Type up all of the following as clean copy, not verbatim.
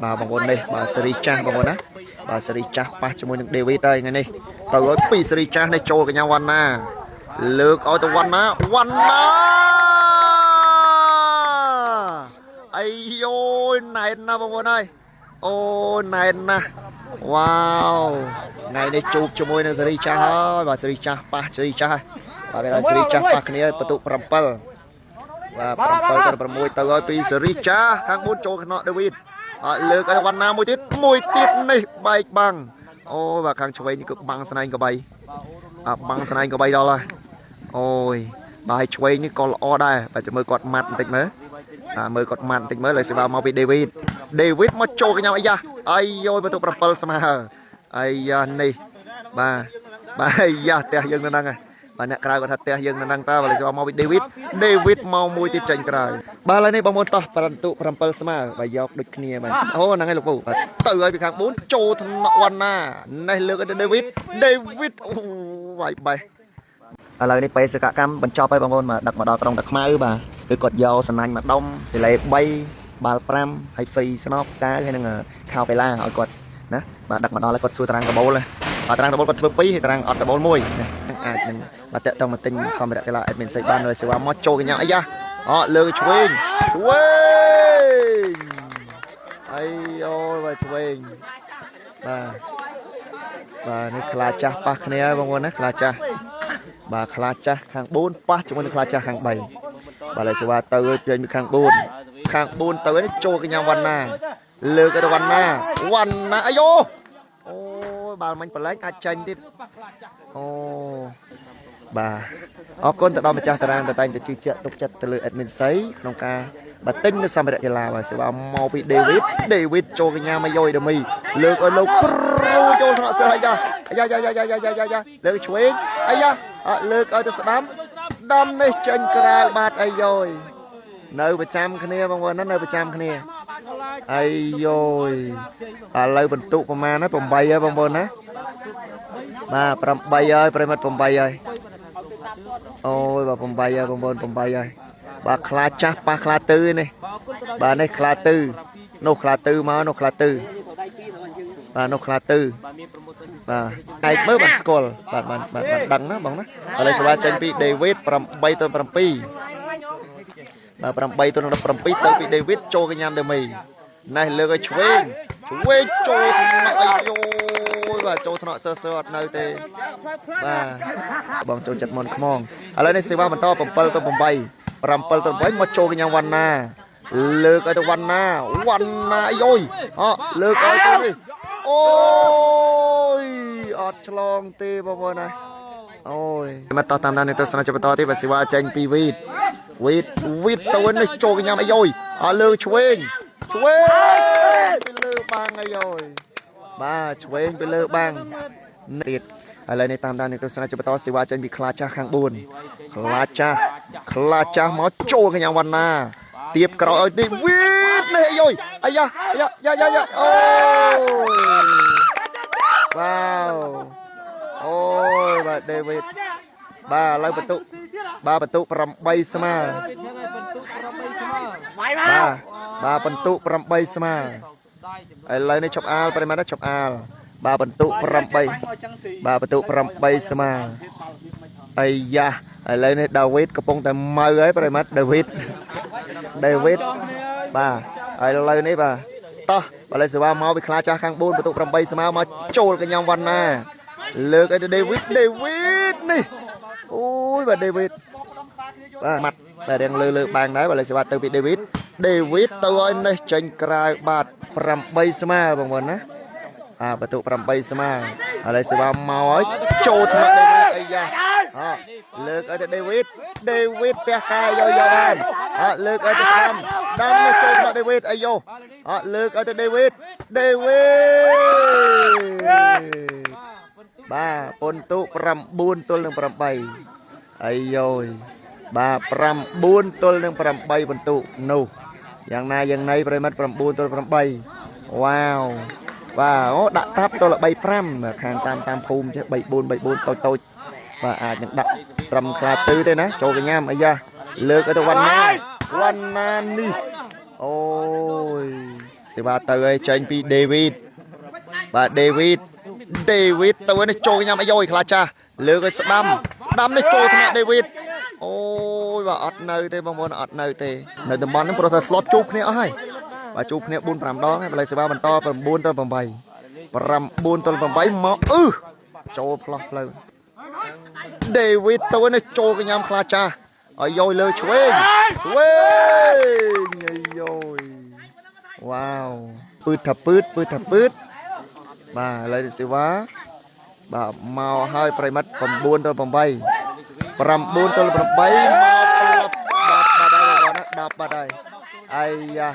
បាទបងប្អូននេះបាទសេរីចាស់បងប្អូនណាបាទសេរីចាស់ប៉ះជាមួយនឹងដេវីតហើយថ្ងៃនេះទៅឲ្យពីសេរីចាស់នេះចូលកញ្ញាវណ្ណាលើកឲ្យទៅវណ្ណាវណ្ណាអាយយណែនណាស់បងប្អូនអើយអូណែនណាស់វ៉ាវថ្ងៃនេះជួបជាមួយនឹងសេរីចាស់ហើយបាទសេរីចាស់ប៉ះសេរីចាស់ហើយបាទគេថាសេរីចាស់ប៉ះគ្នាបន្ទុក7បាទ7ទៅ6ទៅឲ្យពីសេរីចាស់ខាង4ចូលខ្នក់ដេវីតអត់លើកឲ្យវណ្ណាមួយទៀតមួយទៀតនេះបែកបាំងអូបាទខាងឆ្វេងនេះគឺបាំងស្នែងកបីអបាំងស្នែងកបីដល់ហើយអូយបាទហើយឆ្វេងនេះក៏ល្អដែរបាទចាំមើលគាត់ម៉ាត់បន្តិចមើលបាទមើលគាត់ម៉ាត់បន្តិចមើលហើយសេវាមកពីដេវីតដេវីតមកចូលកញ្ញាអាយ៉ាអាយយបន្ទុក7ស្មើអាយ៉ានេះបាទបាទអាយ៉ាផ្ទះយើងនៅហ្នឹងហើយបាទអ្នកក្រៅគាត់ថាផ្ទះយើងនៅហ្នឹងតើបាទលេខមកពីដេវីតដេវីតមកមួយទៀតចេញក្រៅបាទឥឡូវនេះបងប្អូនតោះប្រន្ទុ7ស្មើបាទយកដូចគ្នាបាទអូហ្នឹងហើយលោកពូបាទទៅហើយពីខាង4ចូលថ្នាក់វណ្ណានេះលើកឲ្យដេវីតដេវីតអូវាយបេះឥឡូវនេះបេសកកម្មបញ្ចប់ហើយបងប្អូនបាទដឹកមកដល់ក្រុងតាខ្មៅបាទគឺគាត់យកសំណាញ់មកដុំពីលេ3បាល់5ហើយ free ស្នប់កាវហើយនឹងខោកីឡាឲ្យគាត់ណាបាទដឹកមកដល់ហើយគាត់ធ្វើតារាងកាបូលណាបាទតារាងកាបូលគាត់ធ្វើ2ហើយតារាងអត់កាបូល1ណាអាចនឹងបាទតាក់តងមកទិញសម្ភារៈកីឡា admin សេបាននៅសេវាមកចូលកញ្ញាអាយ៉ាអលើកឆ្វេងឆ្វេងអាយអូយបាទឆ្វេងបាទបាទនេះខ្លាចាស់ប៉ះគ្នាហើយបងប្អូនណាខ្លាចាស់បាទខ្លាចាស់ខាង4ប៉ះជាមួយនឹងខ្លាចាស់ខាង3បាទហើយសេវាទៅចេញពីខាង4ខាង4ទៅនេះចូលកញ្ញាវណ្ណាលើកទៅវណ្ណាវណ្ណាអាយ៉ូអូយបាល់មិញប្រឡែងអាចចាញ់ទៀតអូបាទអរគុណទៅដល់ម្ចាស់តារាងដែលតែងតែជឿជាក់ទុកចិត្តទៅលើ admin សីក្នុងការបាទទិញនៅសម្ភារៈកីឡាបាទសេវាមកពី David David ចូលកញ្ញាមកយយដមីលើកឲ្យលោកគ្រូចូលថ្នាក់សិស្សអាយ៉ាអាយ៉ាយ៉ាយ៉ាយ៉ាយ៉ាយ៉ាយ៉ាលើកឆ្វេងអាយ៉ាអត់លើកឲ្យទៅស្ដាំស្ដាំនេះចេញក្រៅបាទអាយយនៅប្រចាំគ្នាបងប្អូនណានៅប្រចាំគ្នាអាយយឥឡូវបន្ទុកប្រមាណហើយ8ហើយបងប្អូនណាបាទ8ហើយប្រិមិត្ត8ហើយអូយបាទ8ហើយបងប្អូន8ហើយបាទខ្លាចាស់ប៉ះខ្លាទឺនេះបាទនេះខ្លាទឺនោះខ្លាទឺមកនោះខ្លាទឺបាទនោះខ្លាទឺបាទឯកមើលបានស្គាល់បាទបានបាទបានដឹងណាបងណាឥឡូវសេវាចេញពី David 8ទៅ7បាទ8ទៅ17ទៅពី David ចូលកញ្ញាមដេមីណេះលើកឲ្យឆ្វេងឆ្វេងចូលថ្នាក់អាយយបាទចូលថ្នាក់សើសើអត់នៅទេបាទបងចូលចិត្តមុនខ្មងឥឡូវនេះសេវាបន្ត7ទៅ8 7ទៅ8មកចូលកញ្ញាវណ្ណាលើកឲ្យទៅវណ្ណាវណ្ណាអាយយអលើកឲ្យទៅនេះអូយអត់ឆ្លងទេបងប្អូនណាអូយមកតតាមដាននេះទស្សនៈជាបន្តទៀតបាទសេវាចេញពីវីតវីតវីតទៅនេះចូលកញ្ញាអាយយអលើកឆ្វេងឆ្វេងពីលើបាំងអាយយបាទឆ្វេងពីលើបាំងទៀតឥឡូវនេះតាមដាននេះទស្សនៈជាបន្តសេវាចេញពីខ្លាចាស់ខាង4ខ្លាចាស់ខ្លាចាស់មកចូលកញ្ញាវណ្ណាទៀបក្រោយឲ្យទីវីតនេះអាយយអាយ៉ាយ៉ាយ៉ាយ៉ាយ៉ាអូយវ៉ាវអូយបាទដេវីតបាទឥឡូវបន្ទុកបាទបន្ទុក8ស្មើបាទបាទបន្ទុក8ស្មើឥឡូវនេះជប់អាលប្រិមត្តណាជប់អាលបាទបន្ទុក8បាទបន្ទុក8ស្មើអាយ៉ាឥឡូវនេះដាវីតកំពុងតែម៉ៅហើយប្រិមត្តដាវីតដាវីតបាទឥឡូវនេះបាទតោះឥឡូវសេវាមកពីខ្លាចាស់ខាង4បន្ទុក8ស្មើមកចូលកញ្ញាវណ្ណាលើកឲ្យទៅដេវីតដេវីតនេះអូយបាទដេវីតបាទម៉ាត់តែរៀងលើលើបាំងដែរបាទឥឡូវសេវាទៅពីដេវីតដេវីតទៅឲ្យនេះចេញក្រៅបាទ8ស្មើបងប្អូនណាអាបន្ទុក8ស្មើឥឡូវសេវាមកឲ្យចូលថ្នាក់ដេវីតអាយ៉ាអលើកឲ្យទៅដេវីតដេវីតផ្ទះកែយកយកបានអលើកឲ្យទៅស្ដាំដាំនេះចូលថ្នាក់ដេវីតអាយ៉ូអលើកឲ្យទៅដេវីតដេវីតបាទពុនទុ9ទល់នឹង8អាយយបាទ9ទល់នឹង8បន្ទុនោះយ៉ាងណាយ៉ាងណីប្រិមិត្ត9ទល់8វ៉ាវបាទអូដាក់តាប់ទល់3 5ខាងតាមតាមភូមិចេះ3 4 3 4តូចតូចបាទអាចនឹងដាក់ត្រឹមខ្លាទឺទេណាចូលកញ្ញាមអាយ៉ាលើកឲ្យទៅវណ្ណាវណ្ណានេះអូយ សេវាទៅឲ្យចេញពីដេវីតបាទដេវីតដេវីតទៅនេះចូលញ៉ាំអាយយខ្លាចាស់លើកឲ្យស្ដាំស្ដាំនេះចូលថ្នាក់ដេវីតអូយបាទអត់នៅទេបងប្អូនអត់នៅទេនៅតំបន់ហ្នឹងព្រោះថាស្លតជួបគ្នាអស់ហើយបាទជួបគ្នា4 5ដងហើយបល័យសេវាបន្ត9ទៅ8 9ទល់8មកអឺចូលផ្លោះផ្លូវដេវីតទៅនេះចូលកញ្ញាំខ្លាចាស់អាយយលើឆ្វេងឆ្វេងអាយយវ៉ាវពឺតថាពឺតពឺតថាពឺតបាទឥឡូវសេវាបាទមកហើយប្រិមិត្ត9ទល់8 9ទល់8មកផ្លប់10បាត់ហើយបងប្អូនណា10បាត់ហើយអាយ៉ា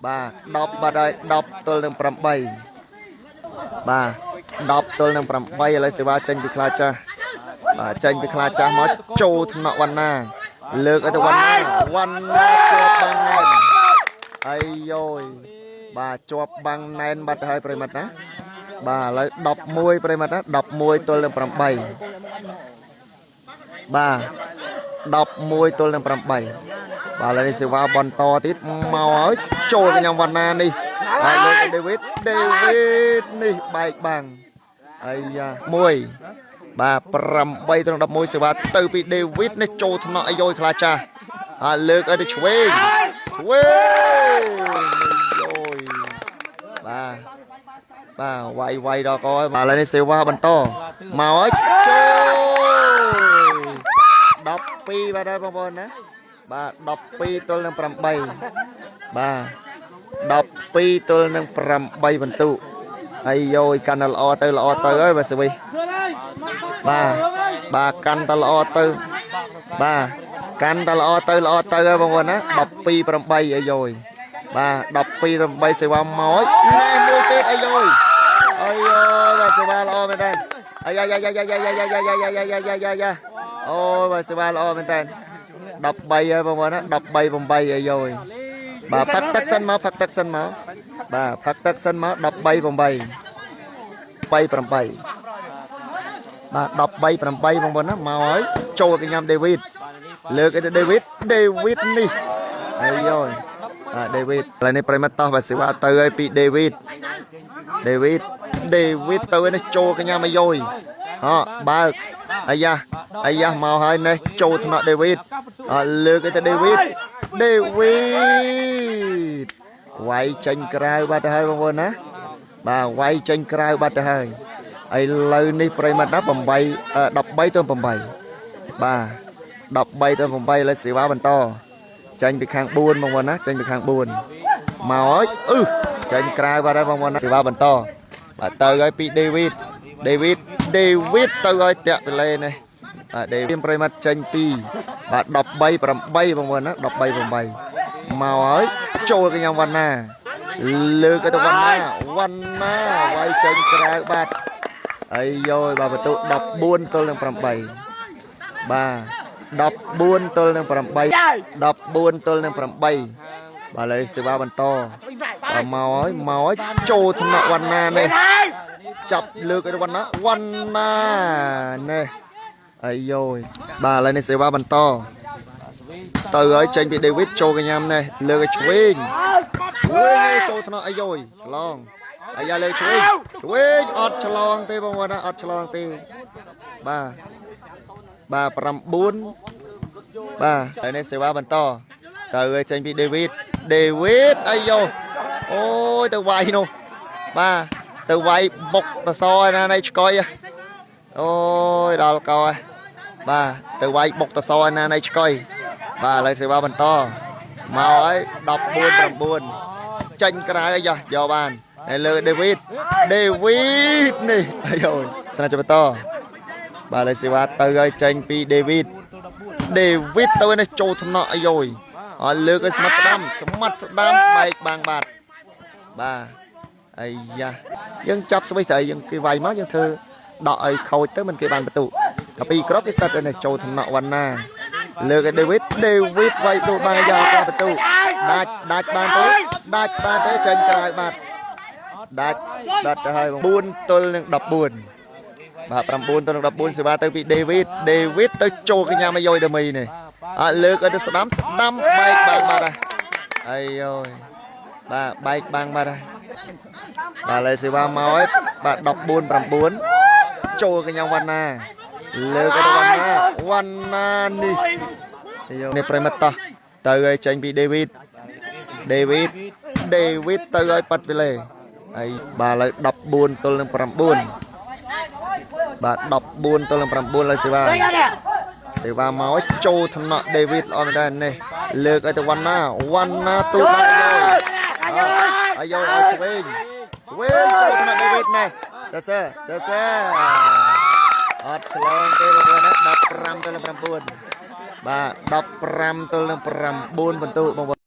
បាទ10បាត់ហើយ10ទល់នឹង8បាទ10ទល់នឹង8ឥឡូវសេវាចេញពីខ្លាចាស់បាទចេញពីខ្លាចាស់មកចូលថ្នាក់វណ្ណាលើកឲ្យទៅវណ្ណាវណ្ណាជាប់បាំងណែនអាយយបាទជាប់បាំងណែនបាត់ទៅហើយប្រិមិត្តណាបាទឥឡូវ11ប្រិមិត្តណា11ទល់នឹង8បាទ11ទល់នឹង8បាទឥឡូវនេះសេវាបន្តទៀតមកហើយចូលកញ្ញាវណ្ណានេះហើយលើកឲ្យដេវីតដេវីតនេះបែកបាំងអាយ៉ា1បាទ8ត្រង់11សេវាទៅពីដេវីតនេះចូលថ្នាក់អាយយខ្លាចាស់ហើយលើកឲ្យទៅឆ្វេងឆ្វេងអាយយបាទបាទវាយវាយដល់កហើយបាទឥឡូវនេះសេវាបន្តមកហើយចូល12បាទហើយបងប្អូនណាបាទ12ទល់នឹង8បាទ12ទល់នឹង8បន្ទុហើយយយកាន់តែល្អទៅល្អទៅហើយបាទសវិសបាទបាទកាន់តែល្អទៅបាទកាន់តែល្អទៅល្អទៅហើយបងប្អូនណា12 8អាយយបាទ12 8សេវាមកណែមួយទៀតអាយយអាយយបាទសេវាល្អមែនតើអាយ៉ាយ៉ាយ៉ាយ៉ាយ៉ាយ៉ាយ៉ាយ៉ាយ៉ាយ៉ាយ៉ាយ៉ាយ៉ាអូបាទសេវាល្អមែនតើ13ហើយបងប្អូនណា13 8អាយយបាទផឹកទឹកសិនមកផឹកទឹកសិនមកបាទផឹកទឹកសិនមក13 8 3 8បាទ13 8បងប្អូនណាមកហើយចូលកញ្ញាំដេវីតលើកឲ្យទៅដេវីតដេវីតនេះអាយយបាទដេវីតឥឡូវនេះប្រិមត្តតោះបាទសេវាទៅហើយពីដេវីតដេវីតដេវីតទៅនេះចូលកញ្ញាំអាយយហ៎បើកអាយ៉ាអាយ៉ាមកហើយនេះចូលថ្នាក់ដេវីតអត់លើកឲ្យទៅដេវីតដេវីតវាយចេញក្រៅបាត់ទៅហើយបងប្អូនណាបាទវាយចេញក្រៅបាត់ទៅហើយឥឡូវនេះប្រិមត្តណា8 13ទៅ8បាទ13ទៅ8ឥឡូវសេវាបន្តចេញពីខាង4បងប្អូនណាចេញពីខាង4មកហើយអឺចេញក្រៅបាត់ហើយបងប្អូនណាសេវាបន្តបាទទៅហើយពីដេវីតដេវីតដេវីតទៅហើយតាក់ពីលេនេះបាទដេវីតប្រិមត្តចេញពីបាទ13 8បងប្អូនណា13 8មកហើយចូលកញ្ញាវណ្ណាលើកឲ្យទៅវណ្ណាវណ្ណាវាយចេញក្រៅបាត់អាយយបាទបន្ទុ14ទល់នឹង8បាទ14ទល់នឹង8 14ទល់នឹង8បាទឥឡូវសេវាបន្តបាទមកហើយមកហើយចូលថ្នាក់វណ្ណានេះចាប់លើកឲ្យវណ្ណាវណ្ណានេះអាយយបាទឥឡូវនេះសេវាបន្តទៅហើយចេញពីដេវីតចូលកញ្ញាំនេះលើកឲ្យឆ្វេងឆ្វេងឯងចូលថ្នាក់អាយយឆ្លងអាយ៉ាលើកឆ្វេងឆ្វេងអត់ឆ្លងទេបងប្អូនណាអត់ឆ្លងទេបាទបាទ9បាទហើយនេះសេវាបន្តទៅឲ្យចេញពីដេវីតដេវីតអាយ៉ូអូយទៅវាយនោះបាទទៅវាយបុកតសឯណានៃឆ្កុយអូយដល់កោហើយបាទទៅវាយបុកតសឯណានៃឆ្កុយបាទឥឡូវសេវាបន្តមកហើយ14 9ចេញក្រៅអាយ៉ាយកបាននៅលើដេវីតដេវីតនេះអាយ៉ូស្នាចបន្តបាទឥឡូវសេវាទៅហើយចេញពីដេវីតដេវីតទៅនេះចូលថ្នាក់អាយ៉យអត់លើកឲ្យស្មាត់ស្ដាំស្មាត់ស្ដាំបែកបាំងបាត់បាទអាយ៉ាយើងចាប់ស្វិសទៅយើងគេវាយមកយើងធ្វើដកឲ្យខូចទៅមិនគេបានបន្ទុកាពីក្របគេសិតទៅនេះចូលថ្នាក់វណ្ណាលើកឲ្យដេវីតដេវីតវាយទូបានយកកាបន្ទុដាច់ដាច់បានទេដាច់បានទេចេញក្រៅបាត់ដាច់ដាច់ទៅហើយ4ទល់នឹង14បាទ9ទល់នឹង14សេវាទៅពីដេវីតដេវីតទៅចូលកញ្ញាមកយយដមីនេះអត់លើកឲ្យទៅស្ដាំស្ដាំបែកបែកបាត់ហើយអាយយ បាទបែកបាំងបាត់ហើយបាទឥឡូវសេវាមកហើយបាទ14 9ចូលកញ្ញាវណ្ណាលើកទៅវណ្ណាវណ្ណានេះនេះប្រិមត្តតោះទៅឲ្យចេញពីដេវីតដេវីតដេវីតទៅឲ្យប៉ាត់វិលេហើយបាទឥឡូវ14ទល់នឹង9បាទ14ទល់នឹង9លើសេវាសេវាមកឲ្យចូលថ្នាក់ដេវីតល្អមែនតើនេះលើកឲ្យទៅវណ្ណាវណ្ណាទូបាត់យកអាយឲ្យឆ្វេងវិញចូលថ្នាក់ដេវីតនេះសើសើសើសើអត់ឆ្លងទេបងប្អូនណា15ទល់នឹង9បាទ15ទល់នឹង9បន្ទុបងប្អូន។